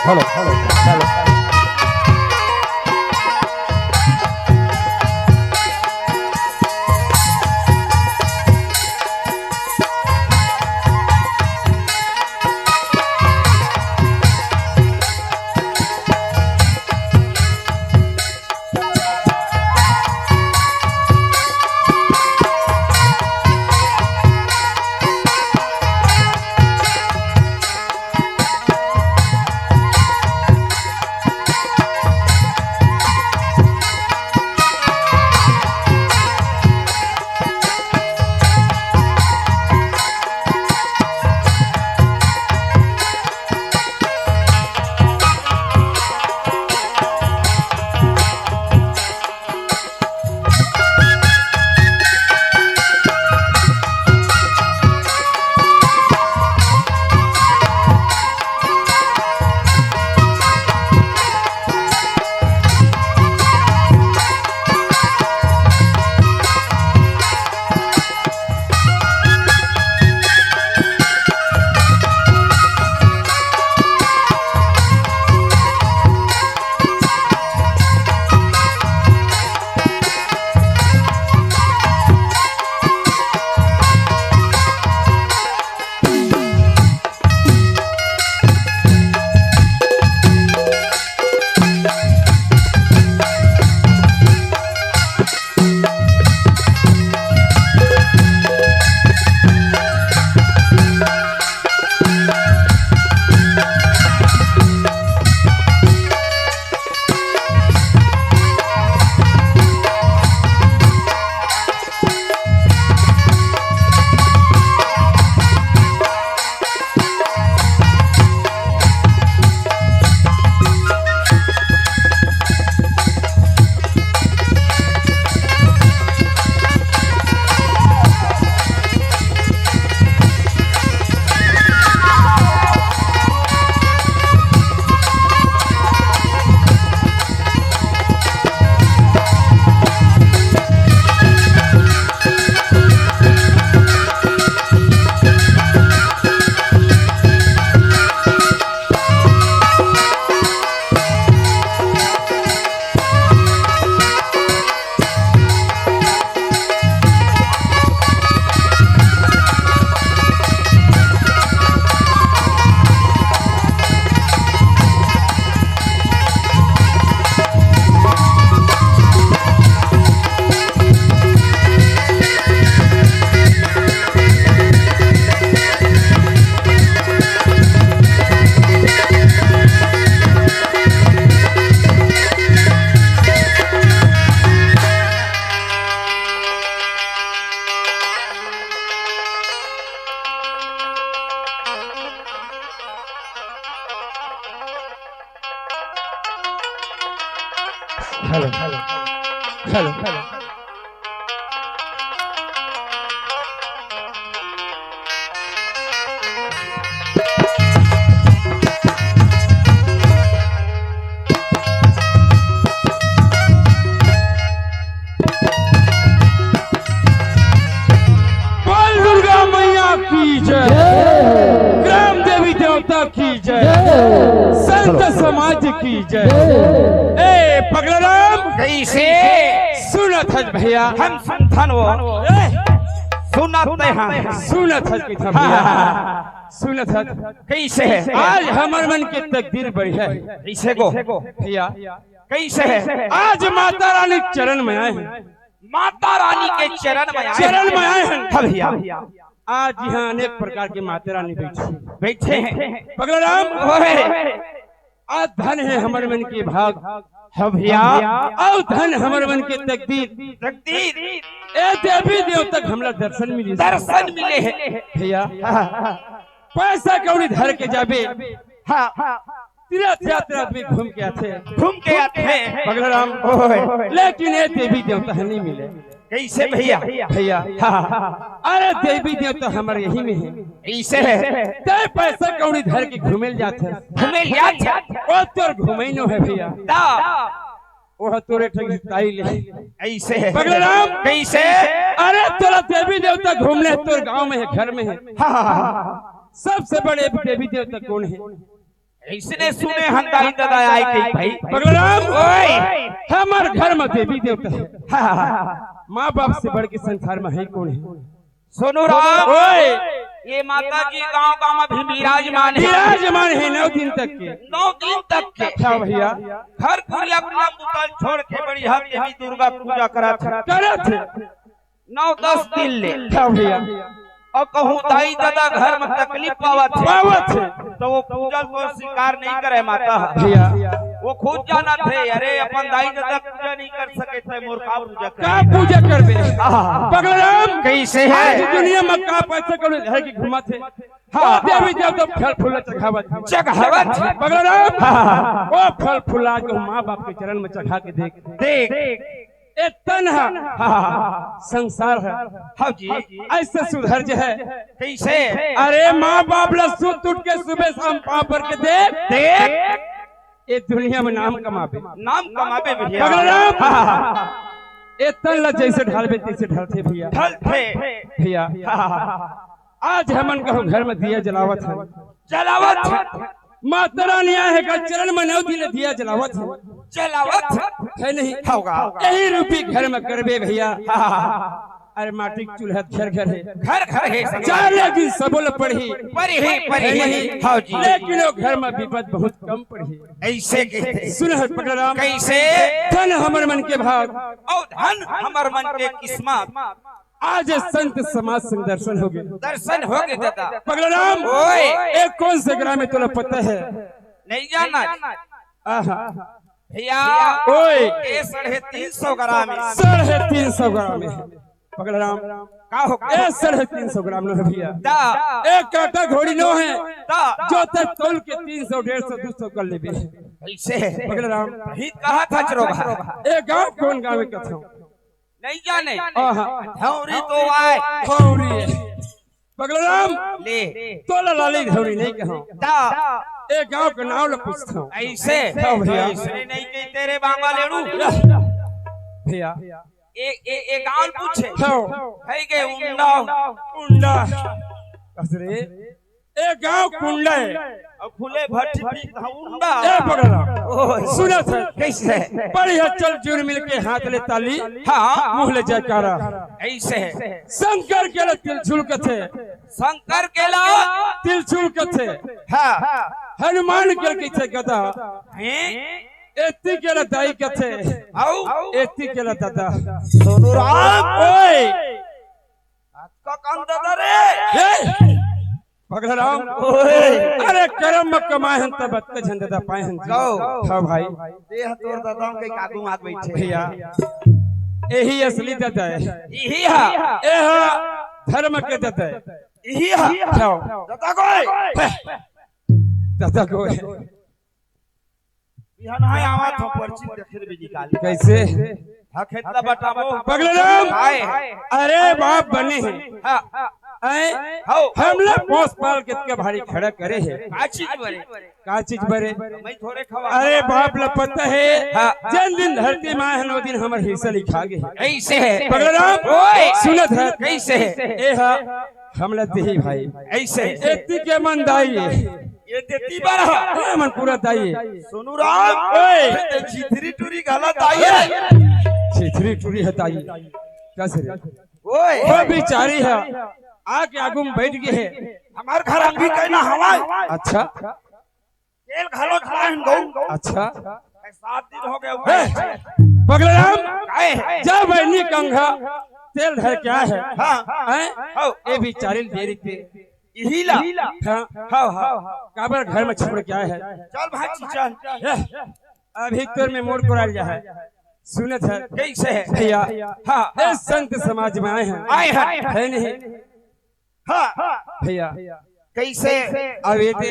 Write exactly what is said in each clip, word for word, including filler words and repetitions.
Hello, hello, hello. Hello, hello, hello, hello. बोल दुर्गा मैया की जय, ग्राम देवी देवता की जय, संत समाज की जय। ए पगलाराम, कैसे? सुनत हस भैया? हम सुनथन वो। ए, सुनत हन। सुनत हस भैया? सुनत हस। कैसे? आज हमर मन के तकदीर बढ़िया हे। कैसे गो? भैया, कैसे? आज माता रानी के चरण में आए हन। माता रानी के चरण में आए हन। चरण में आए हन। हाँ भैया। आज यहाँ अनेक प्रकार के माता रानी बैठी, बैठे हैं। पगलाराम, ओए। आज धन हे हमर मन के भाग। हाँ भैया। अउ धन हमर मन के तकदीर। तकदीर। ए देवी देवता के हमला दर्शन मिले। दर्शन मिले हे। भैया, हाँ। पैसा कौड़ी धर के जाबे। हाँ। तीर्थ यात्रा आदमी घूम के आथे। घूम के आथे। पगलाराम। ओए। लेकिन ए देवी देवता ह नहीं मिले। कैसे भैया? भैया। हाँ। अरे देवी देवता हमर यही में हे। कैसे हे? तैं पैसा कौड़ी धर के घूमे ल जाथे। घूमे ल जाथे। ओ तोर घूमे नो हे भैया। ता। ओह तोरे ठगी ताई ले। ऐसे हे। पगलाराम। कैसे? अरे तोला देवी देवता घूमने तोर गांव में हे, घर में हे। हाँ, हाँ, हाँ। सबसे बड़े देवी देवता कौन हे? अइसने सुने हन दाई ददा आय के भाई। पगला राम, ओए। हमर घर म देवी देवता हे। हाँ, हाँ, हाँ। माँ बाप से बढ़ के संसार म हे कोन हे? सोनू राम, ओए। ये माता जी गांव गांव म भी विराजमान हे। विराजमान हे नौ दिन तक के। नौ दिन तक के। अच्छा भैया। घर दुनिया काम बुता ल छोड़ के बढ़िया देवी दुर्गा पूजा करत हे। करत हे। नौ दस दिन ले। अच्छा भैया। अउ कहूँ दाई ददा घर म तकलीफ पावत हे। पावत हे। त वो पूजा ल तो स्वीकार नहीं करे माता। भैया। वो खुद जानत हे, अरे अपन दाई ददा पूजा नहीं कर सके त मोर का पूजा का करबे? पूजा करबे? आहा। पगला राम, कइसे हे? आज दुनिया म का पैसा कौड़ी धर के घूमत हे? हाँ। ओ देवी देवता फल फूल चढ़ावत हे। चढ़ावत हे। पगला राम, हाँ। ओ फल फूल आज के माँ बाप के चरण म चढ़ा के देख। देख। ए तन ह, हाँ। संसार ह। हाँ जी। अइसे सुधर जाय। कइसे? अरे माँ बाप ला सुत उठ के सुबह शाम पाँव पर के देख। देख। ए दुनिया म नाम कमाबे। नाम कमाबे भैया। पगला राम। हाँ। ए तन ला जइसे ढालबे तइसे ढलथे भैया। ढलथे। भैया। हाँ। आज हमन कहूँ घर म दिया जलावत हन। जलावत हन। माता रानी आय हे का चरण म नौ दिन दिया जलावत हन। जलावत हन। हे नहीं? होगा। यही रूपी घर म करबे भैया। हाँ। अरे माटी के चूल्हा घर घर हे। घर घर हे। चार ले दिन सबो ल पड़ही। पड़ही, पड़ही। हे नहीं? हाँ जी। लेकिन वो घर म विपद बहुत कम पड़ही। अइसे कहिथे। सुन हे पगला राम। कइसे? धन हमर मन के भाग। अउ धन हमर मन के किस्मत। आज संत समाज संग दर्शन होगे। दर्शन होगे दादा। पगला राम, ओए। ए कोन से ग्राम हे तोला पता हे? नहीं जाना। आहा। भैया, ओए। ए साढ़े तीन सौ ग्राम हे। साढ़े तीन सौ ग्राम हे। पगला राम। का हो? ए साढ़े तीन सौ ग्राम नोहे भैया। दा। ए कांटा घोड़ी नोहे। दा। जोते तौल के तीन सौ, डेढ़ सौ, दू सौ कर लेबे। अइसे। पगला राम। हित कहा था चरोगा? ए गाँव कोन गाँव हे कथों? नहीं जाने। आहा। धौरी तो आय। धौरी। पगला राम। ले। तोला लाली धौरी नहीं कहूँ। दा। ए गाँव के नाम ल पूछथों। अइसे? हाँ भैया। अइसने नहीं कही तेरे बांगा लेड़ू। भैया। ए, ए, ए गाँव पूछे। हाँ। है के उंडा। उंडा। कस रे? ए गाँव कुंडा हे। अउ खुले भट्टी पीत ह उंडा। ए पगला। ओए। सुनत हे। कइसे? बढ़िया चल जुल मिल के हाथ ले ताली। हाँ। मुँह ले जयकारा। अइसे हे। शंकर के ल तिलछुल कथे। शंकर के ल तिलछुल कथे। हाँ। हनुमान के ल कथे गदा। हैं? एती के ल दाई कथे। अउ? एती के ल ददा। सोनू राम। ओए। आज का काम दादा रे? हे! पगला राम। ओए। अरे करम म कमाए हन तब अतका झन ददा पाए हन जी। गौ। हाँ भाई। देह तोर ददा के काबू मात बइठे। भैया। एही असली ददा हे। इही हा। ए हा धर्म के ददा हे। इही हा। जाओ। ददा कोई। ददा कोई। बिहान हाय आवत हो पर्ची देखे भी निकाली। कइसे? हाँ, खेत ला बटाबो। पगला राम। हाय। अरे बाप बने हे। हाँ। हैं? हौ। हमला पोस पाल के इतका भारी खड़ा करे हे। का चीज बरे? का चीज बरे? मैं थोड़े खवा। अरे बाप ल पता हे। हाँ। जन दिन धरती म आए हन, ओ दिन हमर हिस्सा लिखा गे हे। अइसे हे। पगला राम। ओए। सुनत हे। कइसे हे? ए हा। हमला देही भाई। अइसे। एती के मन दाई हे। ए देती बर हा। ए मन पूरा दाई हे। सोनू राम। ओए। ए ते छितरी टुरी घला दाई हे। छितरी टुरी हे दाई। कस रे? ओए। ओ बिचारी हे। आके आगू म बइठ गे हे। हमर घर अंगी कहीं ना हवय। अच्छा। तेल घलो धराए हन गऊ। अच्छा। ए, सात दिन हो गे। ए, पगला राम, काहे? जा बहिनी कंघा, तेल धर के आए हे। हाँ। हैं? हौ। ए बिचारी ल देरी के। इही ला। हाँ। हौ, हौ। काबर घर म छोड़ के आए हे? चल भाई, चल। ए, अभी तोर में मोर कोराल जा हे। सुनत हे? कइसे हे? भैया। हाँ। ए संत समाज म आए हे। आए हे। हे नहीं? हाँ। भैया। कइसे? अब ए दे।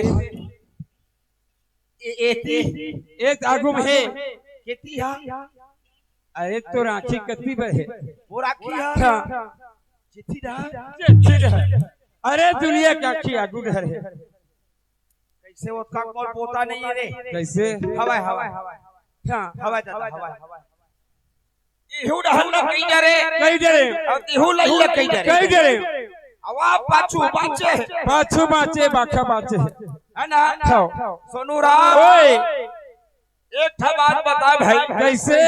ए-, एती। ए आगू म हे। केती हा? अरे तोर आँखी कती बर हे? मोर आँखी हा? हाँ। चिट्ठी डहर? चिट्ठी डहर। अरे दुनिया के आँखी आगू डहर हे। कइसे ओतका मोर पोता नहीं हे रे? कइसे? हवय, हवय। हाँ। हवय दादा, हवय। इहू डहर ल कई डरे। कई डरे। अउ तिहू लई ल कई डरे। कई डरे। अवा पाछू बाँचे। पाछू बाँचे, बाखा बाँचे। है ना? हाँ। सोनू राम, ओए। एक ठा बात बता भाई। कैसे?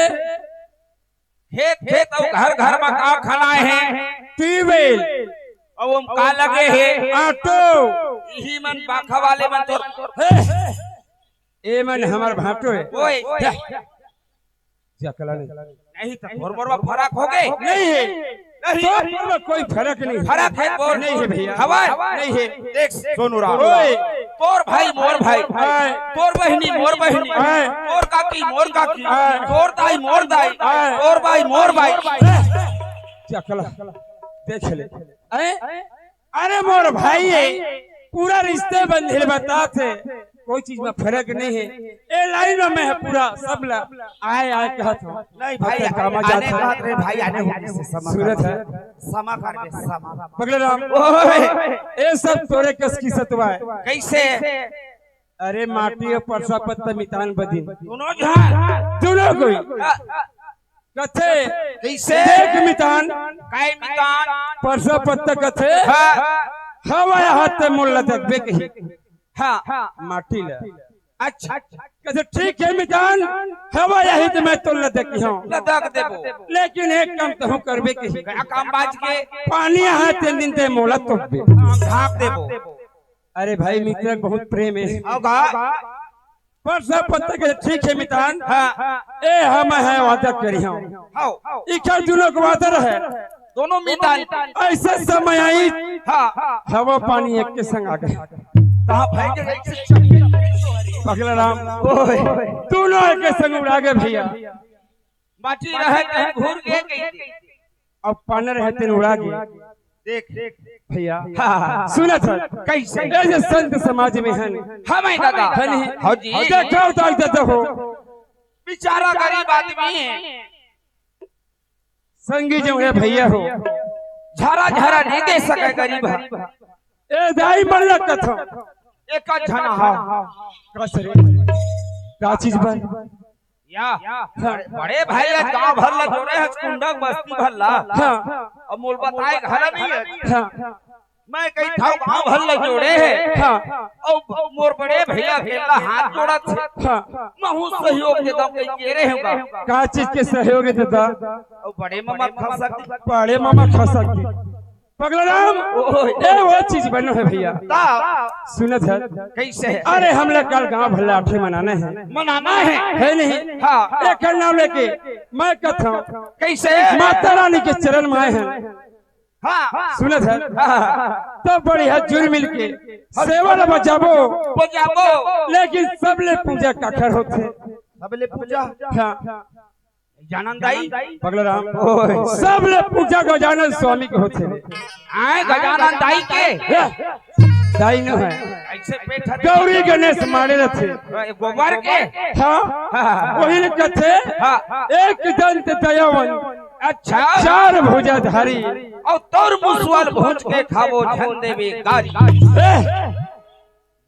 खेत खेत अउ घर घर म का खनाए हे? ट्यूबवेल। अउ ओम का लगे हे? ऑटो। इही मन बाखा वाले मन तोर हे। ए मन हमर भांटो हे। ओए। जकला नहीं। नहीं त तोर मोर म फरक होगे। नहीं हे। नहीं। तोर मोर म कोई फरक नहीं हे। फरक हे तोर। नहीं हे भैया। हवय। नहीं हे। देख सोनू राम। ओए। तोर भाई मोर भाई। आय। तोर बहिनी मोर बहिनी। आय। तोर काकी मोर काकी। आय। तोर दाई मोर दाई। आय। तोर बाई मोर बाई। जकला। देख ले। आय। अरे मोर भाई हे, पूरा रिश्ते बंधे ल बतात हे, कोई चीज म फरक नहीं हे। ए लाइन म मैं ह पूरा सब ला आय आय कहत हंव। नहीं भाई, अपन काम आने जात हे। बात रे भाई, आने होने से समा सुनत कर हे। दे। समा कर दे, समा। पगले राम, ओए। ए सब तोरे कस की सतवा हे। कैसे? अरे माटी अउ परसा पत्ता मितान बदिन। दोनों झन। दोनों कोई। आ, कथे, कइसे? देख मितान, काय मितान? परसा पत्ता कथे, हाँ। हवा आही त मोला देखबे कही। हाँ। माटी ला। अच्छा। कथे, ठीक हे मितान, हवा आही त मैं तोला देखहूं। ला देख देबो। लेकिन एक काम तहूं करबे कही। का काम बाज के? पानी आही तेन दिन ते मोला तोपबे। हाँ, ढांक देबो। अरे भाई, मित्र बहुत प्रेम हे। आओ गा। परसा पत्ता कथे, ठीक हे मितान। हाँ। ए, हम हे वादा करिहंव। हाँ। इखर दुनों के वादा रहे। दोनों मितान। अइसे समय आइस। हाँ। हवा पानी एके संग आगे। कहाँ भाई के? पगला राम। ओए। दुनों एके संग उड़ा गे भैया। माटी रहे तेन घूर गे कहिथे। अउ पानी रहे तेन उड़ा गे। देख, देख। भैया, हाँ, हाँ, हाँ। सुनत हस? कइसे? ए जे संत समाज में हन। हवय दादा। हन ही। हाँ जी। देखव दाई ददा हो। बेचारा गरीब आदमी हे। संगी जो हे भैया हो। झरा झरा नइ दे सकय गरीब हे। ए दाई मन ला कथंव। एक झन हा। कस रे। का चीज बर? या, हाँ। बड़े भाई आज गांव भर ला जोड़े हस, कुंडा बस्ती भर ला। हाँ। अउ मोला बताय घला नइ हे। हाँ। मैं कहिथंव गांव भर ला जोड़े हे। हाँ। अउ मोर बड़े भैया अकेला हाथ जोड़त हे। हाँ। महूं सहयोग दे दंव कहिके गे रेहेंव गा। का चीज के सहयोग दे दंव? अउ बड़े ममा खसक। बड़े ममा खसक। पगला राम, ओए। ए वो चीज बनो हे भैया। ता। सुनत हस? कइसे? अरे हमला काल गांव भर ला आठे मनाना हे। मनाना हे। हे नहीं? हाँ। एकर नांव लेके मैं कथंव। कइसे? माता रानी के चरन म आए हन। हाँ। सुनत हस? हाँ। त बढ़िया जुल मिल के सेवा ला बजाबो। बजाबो। लेकिन सबले पूजा काखर होथे? सबले पूजा? हाँ। गजानन दाई। पगला राम। ओए। सबले पूजा गजानन स्वामी के होथे। आय गजानन दाई के? ए, दाई नोहे। अइसे पेट हरे। गौरी गणेश माने रथे। ए, गोबर के? हाँ। हाँ। ओही ल कथे। हाँ। एक दंत दयावन। अच्छा। चार भुजाधारी। अउ तोर मुसवा ल भूंज के खाबो झन देबे गारी। ए,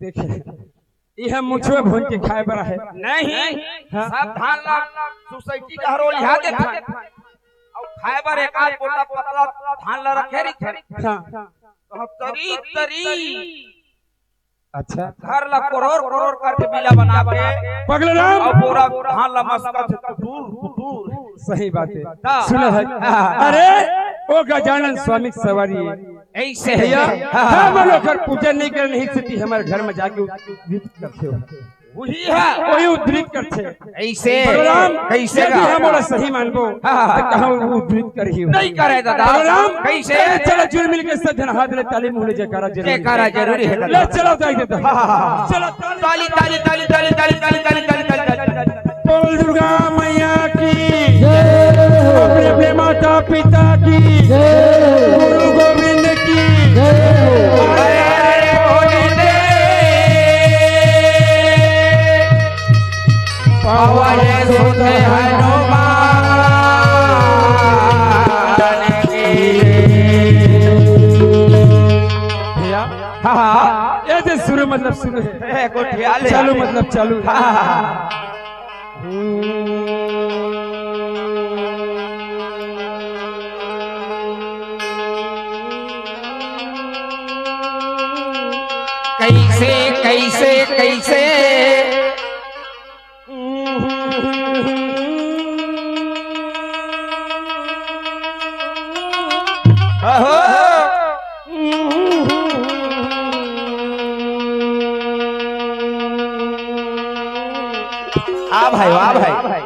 देखे। इहे मुछवा भूंज के खाय बर हे। नहीं, हाँ। सब धान ला सोसाइटी डहर ओलिहा देथे। अउ खाय बर एक आध पोटा पतला धान ला रखे रहिथे। हाँ। तो तरी, तरी। अच्छा। घर ला करोड़, करोड़ करके बिला बना के। पगला राम। अउ बोरा धान ला मसकथे कुटुर, कुटुर। सही बात हे। हाँ। सुनत हस? हाँ। अरे, ओ गजानन स्वामी के सवारी हे। अइसे भैया, हे। हाँ। हमन ओकर पूजा नइ करन, इही सेती हमर घर म जाके उद्भूत करथे। उही हे। ओही उद्भूत करथे। अइसे। बलराम, कइसे यदि गा? हमन ओला सही मानबो, हाँ, हाँ, त हाँ। कहूं उद्भूत करही। नइ करे दादा। बलराम, कइसे? ए, चलो जुल मिल के सब झन हाथ ले ताली मुंह ले जयकारा जरूरी हे। जयकारा जरूरी हे दादा। ले चलो जाए दादा। हाँ, हाँ, हाँ। चलो ताली, ताली, ताली। बोल दुर्गा मैया की जय हो। अपने अपने माता पिता की जय हो। गुरु गोविंद की जय हो। पवन सुत हनुमान की। भैया, हाँ, हाँ। ये तो शुरू मतलब शुरू हे। ए, गोठिया ले चालू आले। मतलब चालू हे। हाँ, हाँ, हाँ। कइसे कैसे, कैसे? अहो। आ भाई, वाह भाई।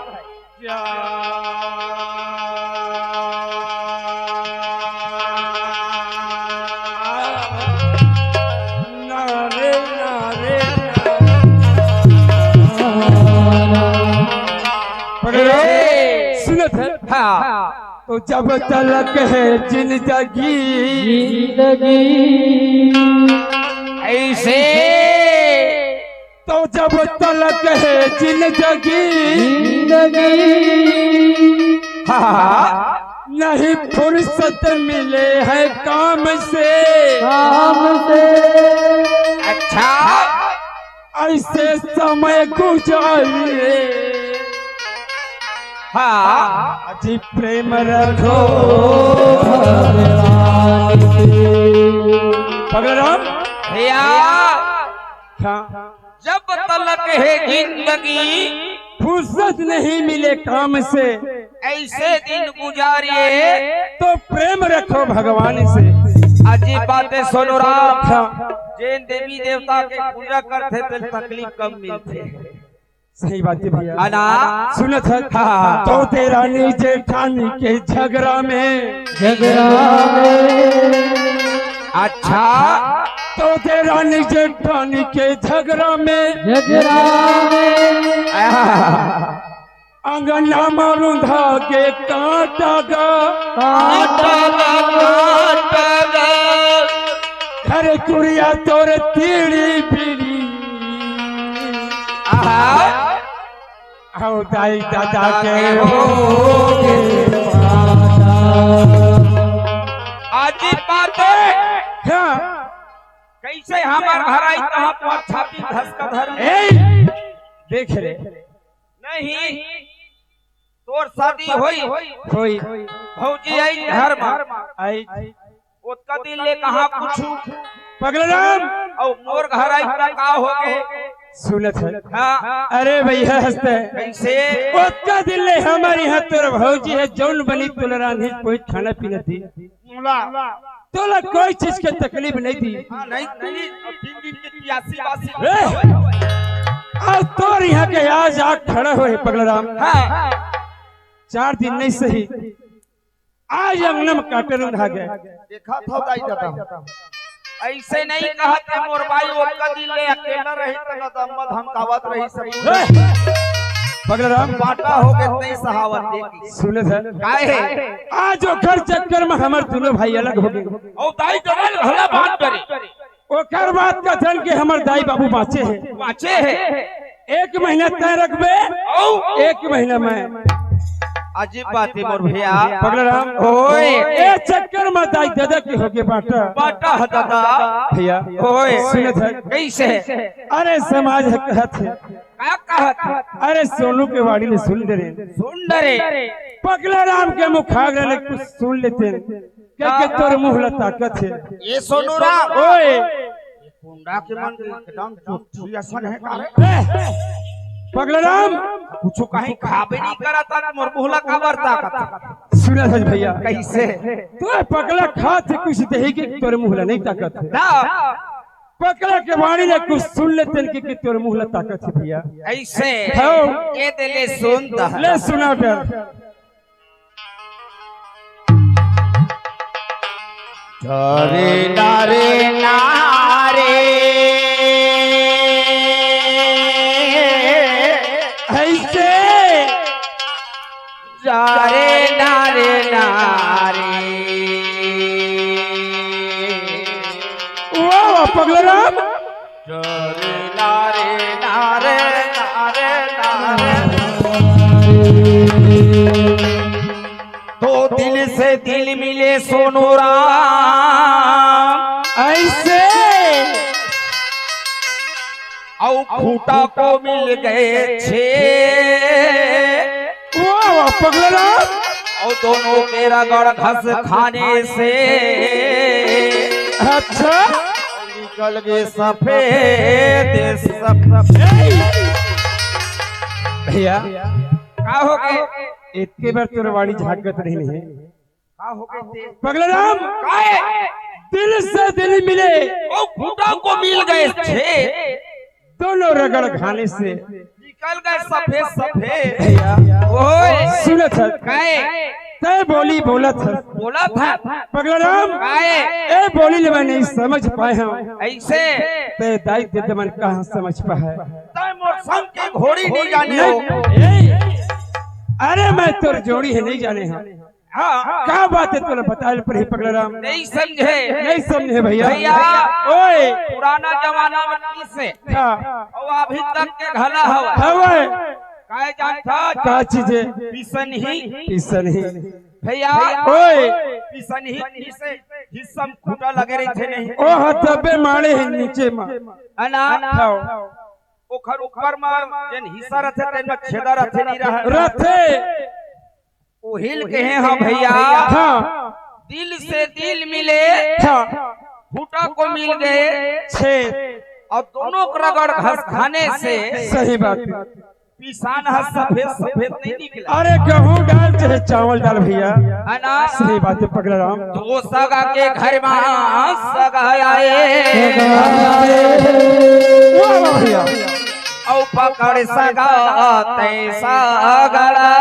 पकड़ो। ए! सुनत है? हाँ। तो जब तलक है जिंदगी, जिंदगी। ऐसे। तो जब तलक है जिंदगी, जिंदगी। हाँ। नहीं फुर्सत मिले है काम से, काम से। अच्छा। ऐसे समय गुजारिए। हाँ। अजी प्रेम रखो भगवान से। पगलराम। भैया। हाँ। जब तलक है जिंदगी। फुर्सत नहीं मिले काम से। ऐसे दिन गुजारिए। तो प्रेम रखो भगवान से। अजी बात है सोनू राम। हाँ। जेन देवी देवता के पूजा करथे, तेन तकलीफ कम मिलथे। सही बात है भैया। है ना? सुनत है? हाँ। तो तेरा नी जेठानी के झगड़ा में। झगड़ा में। अच्छा। तो तेरा नी जेठानी के झगड़ा में। झगड़ा में। आहा। अंगना मारू धागे काटा गा। काटा गा, काटा गा। घर कुरिया तोर तीड़ी बीड़ी। आहा। हौ दाई दादा के हो गे माता। अजी बात है। हाँ। कैसे हमर घर आई, कहाँ पर छाती धस का धर। ए, देख रे। नहीं, तोर शादी होई। होई। भौजी आई घर मा। आई। ओतका दिन ले कहाँ कुछु। पगलराम। अउ मोर घर आई त का हो गे? सुनत है। हाँ। अरे भैया हंसते। कैसे? ओतका दिन ले हमर इहाँ तोर भौजी है, जौन बनी तोला रांधी कोई खाना पीना दी। मोला। तोला कोई चीज के तकलीफ नहीं दी। हाँ, नहीं दी। अब तीन दिन के पियासी वासी। ए! आज तोर इहाँ के आज आग खड़ा होए पगलराम। हाँ। चार दिन नहीं सही, आज अंगना में काटे रंधा गए। देखा था दाई दादा। ऐसे नहीं कहत है मोर बाई, ओतका दिन ले अकेला रही त न दम्मा धमकावत रही सब। ए! पगलराम। बाटा हो गे नहीं सहावत देखी। सुने सर। काहे? आज ओकर चक्कर में हमर दोनों भाई अलग हो गए। अउ दाई दादा भला बात करे। ओकर बाद कथन के हमर दाई बाबू बाँचे हे। बाँचे हे। एक महीना तैं रखबे, अउ? एक महीना मैं। अजीब बात हे मोर भैया। पगलराम। ओए। ए चक्कर में दाई दादा के होगे बाँटा। बाँटा ह दादा। भैया। ओए। सुनत है। कैसे? अरे समाज हे कहत हे। का कहत हे? अरे सोनू के वाणी में सुन डरे। सुन डरे। पगलराम के मुखाग्र ले कुछ सुन लेते। क्या के तोर मुँह ला ताकत हे? ए सोनू राम। ओए। कुंडा के मन एकदम चुट्ठी असन हे का रे? ए, पगलराम। कुछु कहीं खाबे नहीं करत हे, मोर मुँह ला काबर ताकत हे? सुनत हस भैया। कैसे? तोर पगला खात हे कुछ देही के तोर मुँह ला नहीं ताकत हे। ना। पगला के वाणी ले कुछ सुन लेते कि, कि तोर मुँह ला ताकत हे भैया। ऐसे? हाँ। ये दे ले सुन ता। ले सुना डर। अरे नारे नारे। ऐसे। अरे नारे नारे। वाह, वाह, पगलराम। अरे नारे नारे नारे नारे। दो दिल से दिल मिले सोनू राम। ऐसे। अउ खूँटा को मिल गए छे। वाह, वाह, पगलराम। अउ दोनों के रगड़ घस खाने से। अच्छा। निकल गे सफेद, सफेद। भैया, का हो गे? इतके बार तोर वाणी झांकत रहिन हे। का हो गे ते? पगला राम, काय? दिल से दिल मिले। ओ, खूंटा को मिल गए छे। दोनों रगड़ खाने से निकल गए सफेद सफेद। भैया, ओए। सुनत हस। काय? तैं बोली बोलत हस। बोलत हस। पगला राम, काय? ए बोली ले मैं नहीं समझ पाए हंव। अइसे? तैं दाई ददा मन कहाँ समझ पाए? तैं मोर संग के घोड़ी नहीं जाने हो। नहीं। ए, अरे मैं तोर जोड़ी हे, नहीं जाने हंव। हाँ। का बात हे तोला बताए ल पड़ही पगला राम? नहीं समझे। नहीं समझे भैया। भैया। ओए। पुराना जमाना में किसे? हाँ। अउ अभी तक के घला हवा। हवे। काय जानत हस? का चीज हे? पिसनही। पिसनही। भैया। ओए। पिसनही, पिसे, हिस्सा में खूंटा लगे रहिथे नहीं। ओ हाँ, तबे माड़े हे नीचे मा। है ना? हाँ। ओखर ऊपर मा जेन हिस्सा रहिथे, तेन मा छेदा रहिथे, नहीं रहे? रहिथे। उही ल कहे हंव भैया। हाँ। दिल से दिल मिले, हाँ। खूंटा को मिल गए छेद। अउ दोनों के रगड़ घस खाने से सही बात। पिसान ह सफेद सफेद नहीं निकला। अरे गहूं डाल चाहे चावल डाल भैया। है ना? सही बात हे पगला राम। तो सगा के घर मा सगा आए। वाह, वाह भैया। अउ पकड़ सगा तैं सगला।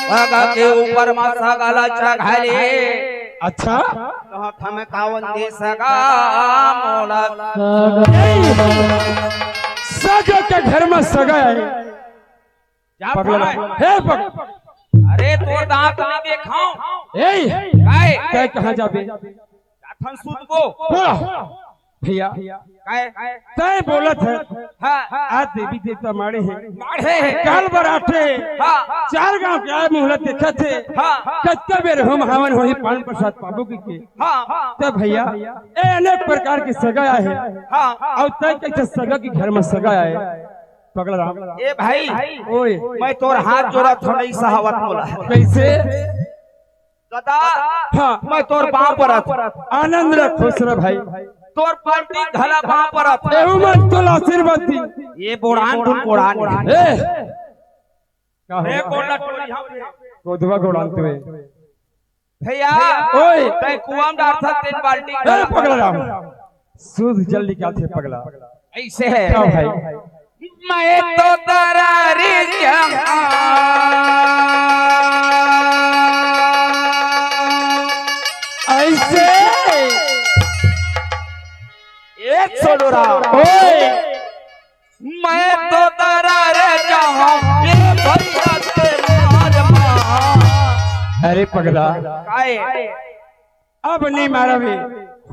सगा के ऊपर मा सगला चघाले। अच्छा। तो हाथ में कावन दे सगा मोला। सगा के घर मा सगा आए। जा पगला। हे पग- अरे तोर दांत नहीं देखांव। ए, काय? तैं कहाँ जाबे? जाथन सूत को। बोला। भैया, काय? तैं बोलत हस। हाँ। आज देवी देवता माड़े हे। माड़े हे। काल बराते। हाँ। चार गांव के आए मुहूर्त देखत हे। हाँ। कतका बेर होम हवन होही, पान प्रसाद पाबो कहिके। हाँ। त भैया, ए अनेक प्रकार के सगा आए हे। हाँ। अउ तैं कइसे सगा के घर मा सगा आए? पगला राम। ए भाई, ओए। मैं तोर हाथ जोड़त हंव, नहीं सहावत मोला। कइसे? दादा, हाँ। मैं तोर पाँव परत हंव। आनंद रह, खुश रह भाई। तोर पार्टी घला पाँव परत हंव। एहू मन तोला आशीर्वाद दी। ए बोड़ान, तू बोड़ान। ए। का हो? ए, गोला टोली हम। गोदवा गोड़ान तू ए। भैया, ओए। तैं कुआं में डारथस तीन बाल्टी ए, घला। पगला राम। सूद जल निकालथे पगला। अइसे हे। का भाई? मैं तो दरार जहां। अइसे। ए छोड़ो राम। ओए। मैं तो दरार जहां। ए भैया ते मार मार। अरे पगला। काय? अब नहीं मारबे,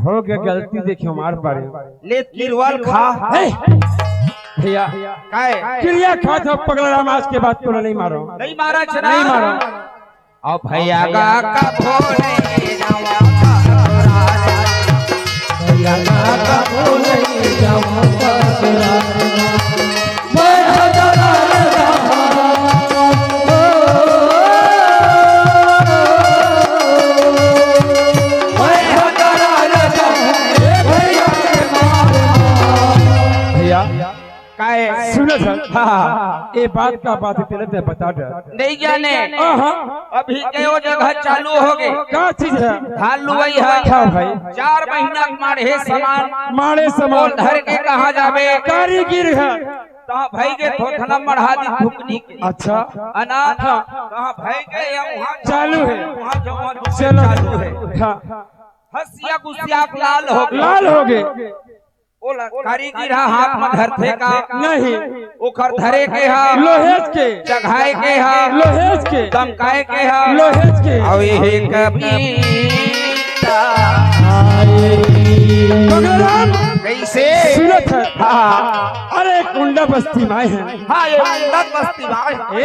हो गे गलती, देखे मार पड़े। ले किरवल खा। हे, भैया, काय? किरिया खात हंव पगला राम, आज के बाद तोला नहीं मारंव। नहीं मारा छना। नहीं मारंव। अब भैया का कभो नहीं जावा ससुराल। भैया का कभो नहीं जावा ससुराल। भैया, काय? सुनत हस? हाँ, हाँ। ए बात का बात हे, तेला तैं बता दे। नहीं जाने। हाँ, हाँ। अभी कयो जगह चालू हो गे। का चीज हे? धान लुवई हे। हाँ भाई। चार महीना के माड़े समान। माड़े समान। ओला धर के कहाँ जाबे? कारीगिर हे। तहाँ भई गे थोथना मढ़ा दी थुकनी के। अच्छा। अनाथ। हाँ। तहाँ भई गे या उहाँ चालू हे। उहाँ जावा, दूसरे चलो। चालू हे। हाँ। हंसिया गुसिया लाल हो गे। लाल हो गे। ओला कारीगिर ह हाथ म धरथे का? नहीं। ओखर धरे के ह। लोहेच के। चघाए के ह। लोहेच के। दमकाए के ह। लोहेच के। अउ इही कविता। पगला राम। कइसे? सुनत हस? हाँ। अरे कुंडा बस्ती म आए हन। हाँ, ये कुंडा बस्ती म आए हन। ए,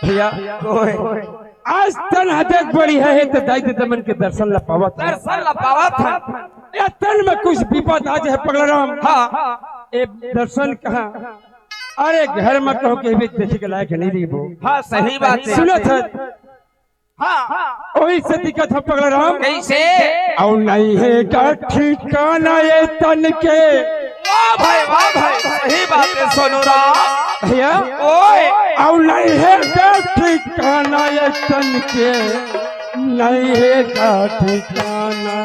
भैया। ओए। आज तन ह देख बढ़िया हे त दाई ददा मन के दर्शन ल पावत हन। दर्शन ल पावत हन। ए तन म कुछ बिपत आ जाए पगला राम। हाँ। ए दर्शन कहाँ? अरे घर म कहूँ के भी देखे के लायक नहीं रहिबो। हाँ, सही बात हे। सुनत हस? हाँ। ओही सेती कथंव पगला राम। कइसे? अउ नइ हे का ठिकाना ए तन के। वाह भाई, वाह भाई, सही बात हे सोनू राम। भइया। ओए। अउ नइ हे का ठिकाना ए तन के, नइ हे का ठिकाना।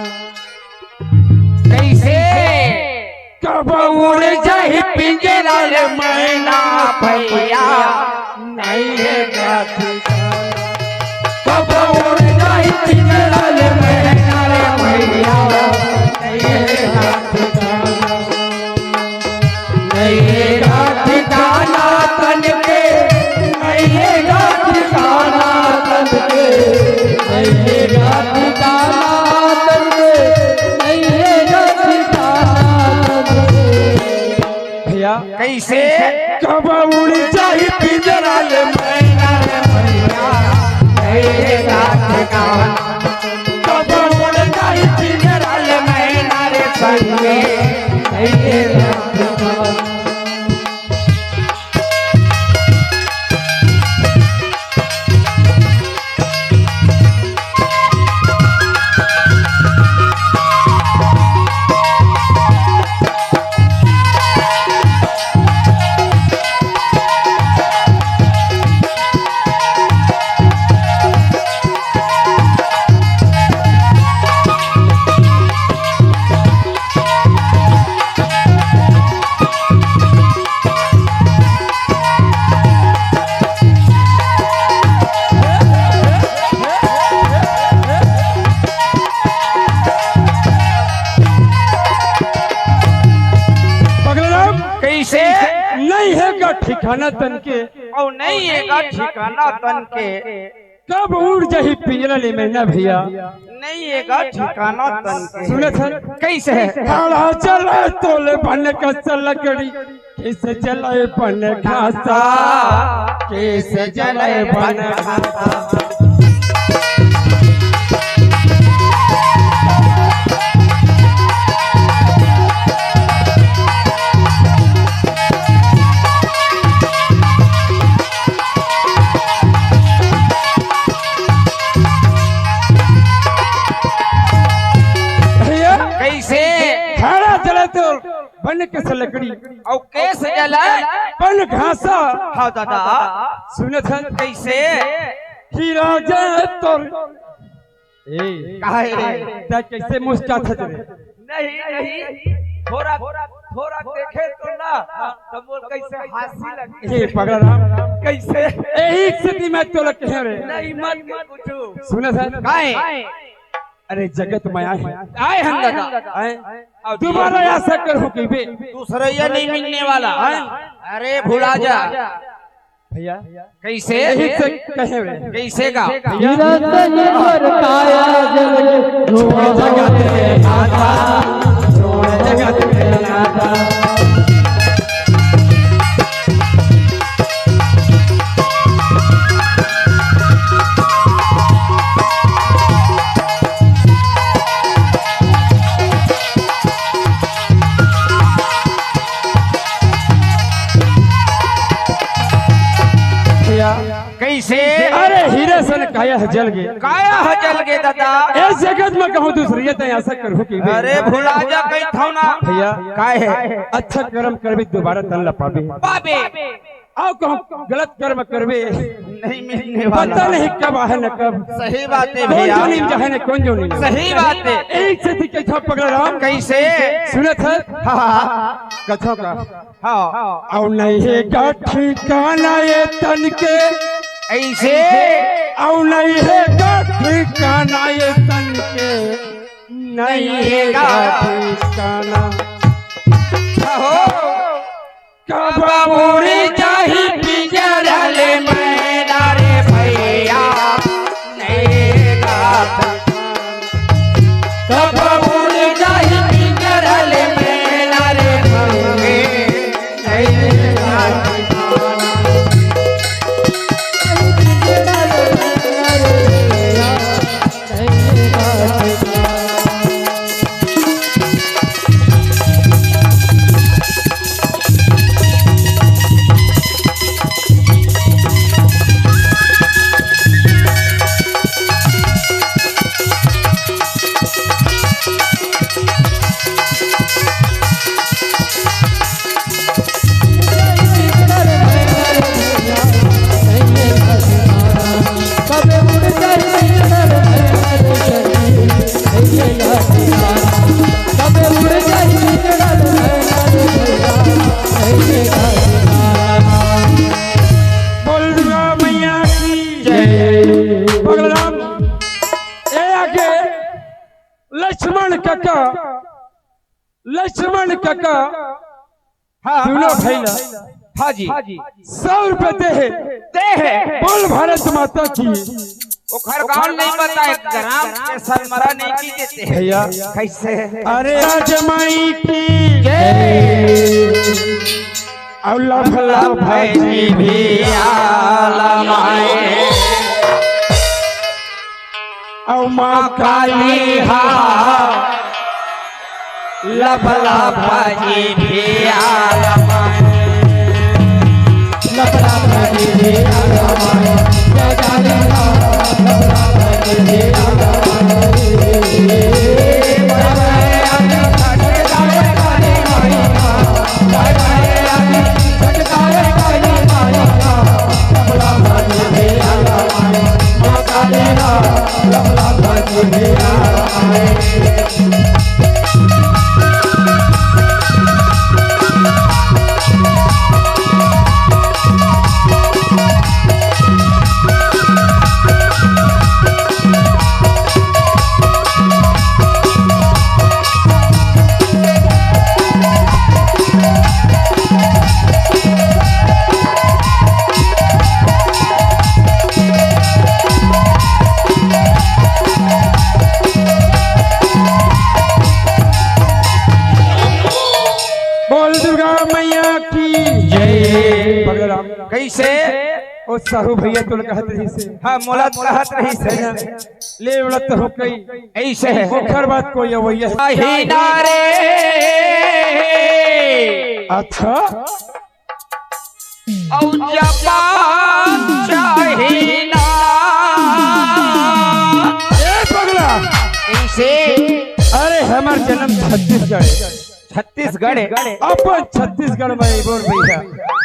कइसे? कब उड़ जाही पिंजरा ले मैना भइया, नइ हे का ठिकाना। कब उड़ जाही पिंजरा ले मैना रे भइया, नइ हे का ठिकाना। नइ हे का ठिकाना तन के, नइ हे का ठिकाना तन के, नइ हे का ठिकाना तन के, नइ हे का ठिकाना तन के। भइया। कइसे? कब उड़ जाही पिंजरा ले मैना रे भइया, नइ हे का ठिकाना। कब उड़ जाही पिंजरा ले मैना रे संगी, नइ हे का ठिकाना। पगला राम। कइसे? नइ हे का ठिकाना तन के। अउ नइ हे का ठिकाना तन के। कब उड़ जाही पिंजरा ले मैना भइया। नइ हे का ठिकाना तन के। सुनत हस? कइसे? खड़ा चले तोले बन कस लकड़ी, कइसे जलय बन घासा, कइसे जलय बन घासा। भइया। कइसे? खड़ा चले तोले बन कस लकड़ी। अउ कइसे जलय? बन घासा। हाँ दादा। सुनत हस? कइसे? कि राजा तोर ए, काहे? तैं कइसे मुस्काथस रे? नहीं, नहीं, थोड़ा, थोड़ा देखे तो ना, त मोर कइसे हाँसी लगे। ए, पगला राम। कइसे? एही सेती मैं तोला कहेंव रे। नहीं, मत कुछू। सुनत हस? काहे? अरे, जगत में आए हन। आए हन दादा। आए? अउ दुबारा आसा करहूँ कहिबे। दूसरइया नइ मिलने वाला। आए? अरे, भुला जा। भइया। कइसे? एही से कहेंव रे। कइसे का? हीरा से निर्मल काया जल के छोड़ जगत में नाता, छोड़ जगत में नाता। भइया। कइसे? अरे हीरा सन काया ह जल गे। काया ह जल गे दादा। ए जगत में कहूँ दूसरइया तैं आसा करहूँ कहिबे। अरे भुला जा कहिथंव ना। भइया। काहे? अच्छा करम करबे दुबारा तन ल पाबे। पाबे। अउ कहूँ गलत करम करबे। नहीं मिलने वाला। पता नहीं कब आए न कब। सही बात हे कौन भइया। जोनी में जाए न कौन जोनी में। सही बात हे। एही सेती कहिथंव पगला राम। कइसे? सुनत हस? हाँ, हाँ। कथंव का? हाँ। अउ नइ हे का ठिकाना ए तन के। अइसे? अउ नइ हे का ठिकाना ए तन के। नइ हे का ठिकाना। हो। कब उड़ जाही पिंजरा ले मैना रे भइया। नइ हे का ठिकाना। कब उड़ जाही पिंजरा ले मैना रे भइया। नइ हे का ठिकाना। टका हाँ, दूनों हाँ, भाई ला हाँ जी। सौ रुपये दे हे। दे हे। बोल भारत माता की। ओखर गाँव नहीं बताए, ग्राम के सरमरा नहीं की देते हैं। भैया। कैसे? अरे राजमाई की जय। और लफला भाई भी आलमाए। अउ माँ काली हा, लफला भाजी भी आलमाए। लफला भाजी भी आलमाए। जय काली हा, लफला भाजी भी आलमाए। बोल दुर्गा मैया की जय। पगला राम। कैसे? ओ साहू भैया तोला कहत रहिस हे। हाँ, मोला कहत रहिस हे। ले उड़त हो कई। ऐसे हे। ओखर बाद कोई अवैया हे। अहिना रे। अच्छा। अउ जबान चाहिना। ए पगला। कैसे? अरे हमर जन्म छत्तीसगढ़ हे। छत्तीसगढ़ हे। अपन छत्तीसगढ़ में बोल भैया।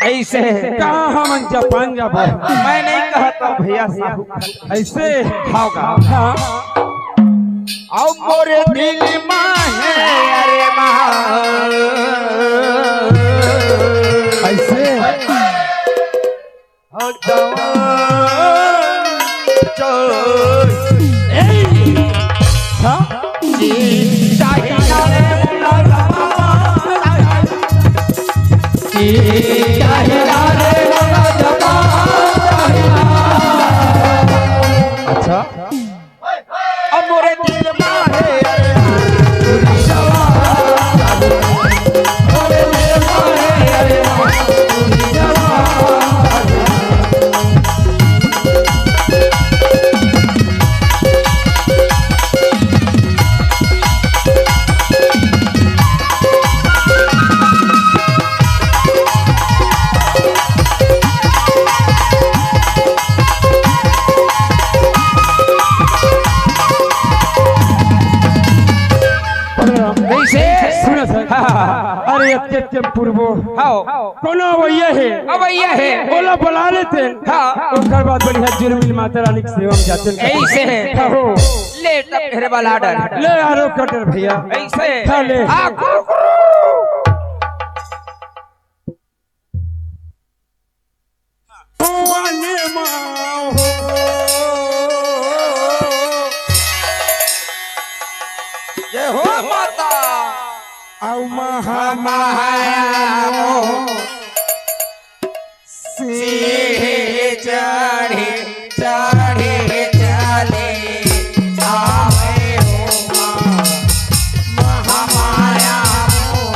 ऐसे हे। कहाँ हमन जापान जाबो? मैं नहीं कहत हूँ भैया साहू। ऐसे? हाँ का? हाँ। अउ मोरे दिल मा हे, अरे माँ। ऐसे? हाँ, जवान चोर। ए, हाँ? अच्छा। अब मोरे दिल मा हे, अरे, कैसे? सुनो सर। हाँ, हाँ, हाँ। अरे, अत्ते, अत्ते पूर्वो। हाँ। कोनो अवैया हे। अवैया हे। ओला बला लेते। हाँ। ओकर बाद बढ़िया जुलमिल माता रानी के सेवा में जाते। ऐसे हे। हाँ, हो। ले तब मेरे वाला order। ले आरो कटर भैया। ऐसे। हाँ, ले। हाँ, कुरु, कुरु। भवानी माँ हो। जय हो माता। अउ महामाया हो। सिंह चढ़े, चढ़े चले आवे हो माँ। महामाया हो।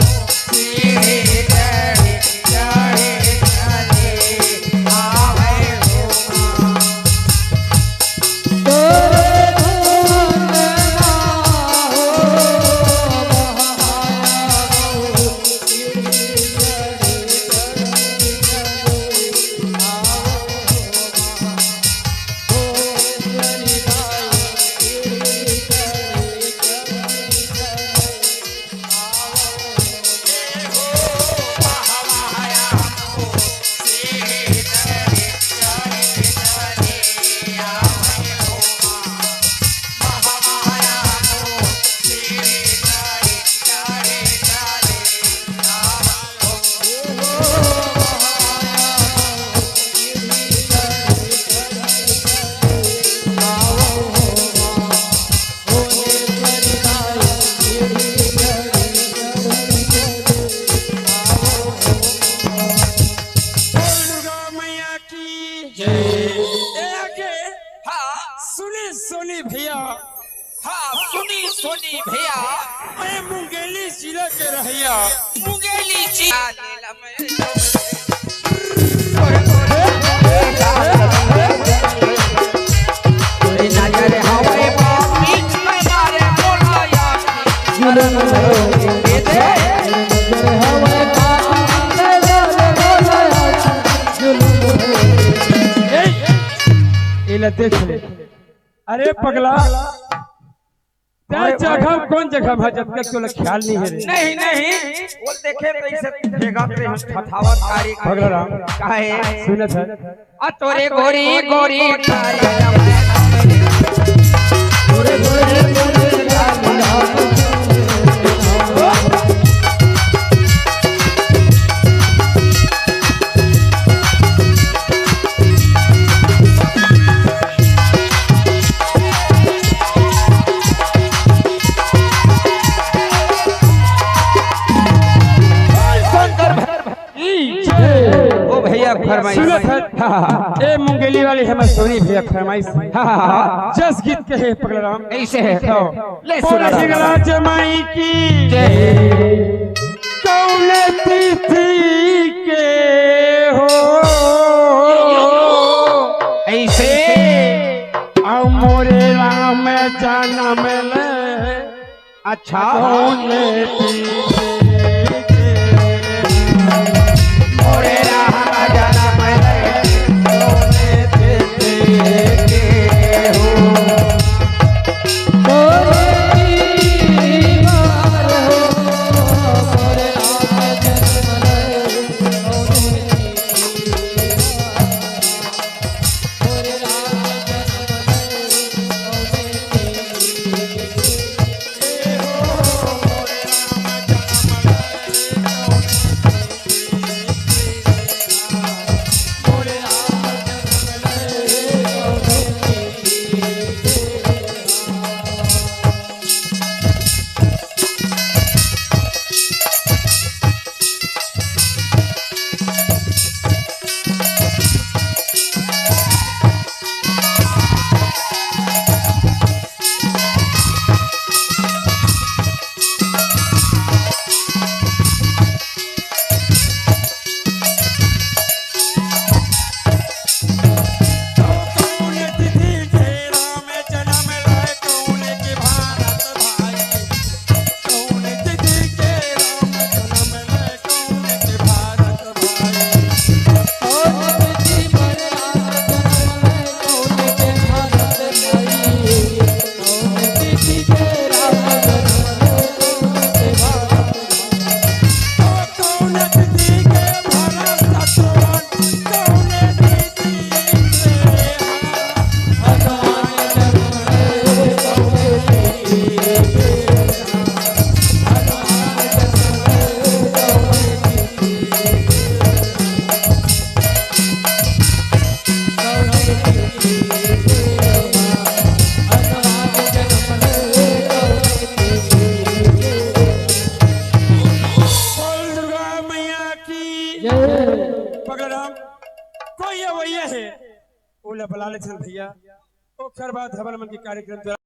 सुनी सुनी भैया, मैं मुंगेली जिला के रहइया। मुंगेली जिला। ए, एला देख ले। अरे पगला, तैं जगह कौन जगह में जतका के ओला ख्याल नहीं हे रे। नहीं, नहीं, वो देखे तो इसे भेगा ते हम ठठावत कारी। पगला राम। काहे? सुनत हे। आ तोरे गोरी गोरी कारी। शंकर भगवान की जय। ओ भैया, फरमाइश। सुनत हे। हाँ, हाँ, हाँ। ए मुंगेली वाले हमर सोनी भैया फरमाइश। हाँ, हाँ, हाँ। जस गीत कहे पगला राम। ऐसे है। तो ले सुना। बोल हिंगला जमाई की जय। कौन तिथि के हो ऐसे। आ मोरे राम जनम ले। अच्छा। कौन तिथि के मोरे राम जनम ले। कौन तिथि के हो। बोल दुर्गा मैया की जय। पगला राम, कोई अवैया हे, ओला बला लेथन भैया। ओकर बाद हमर मन के कार्यक्रम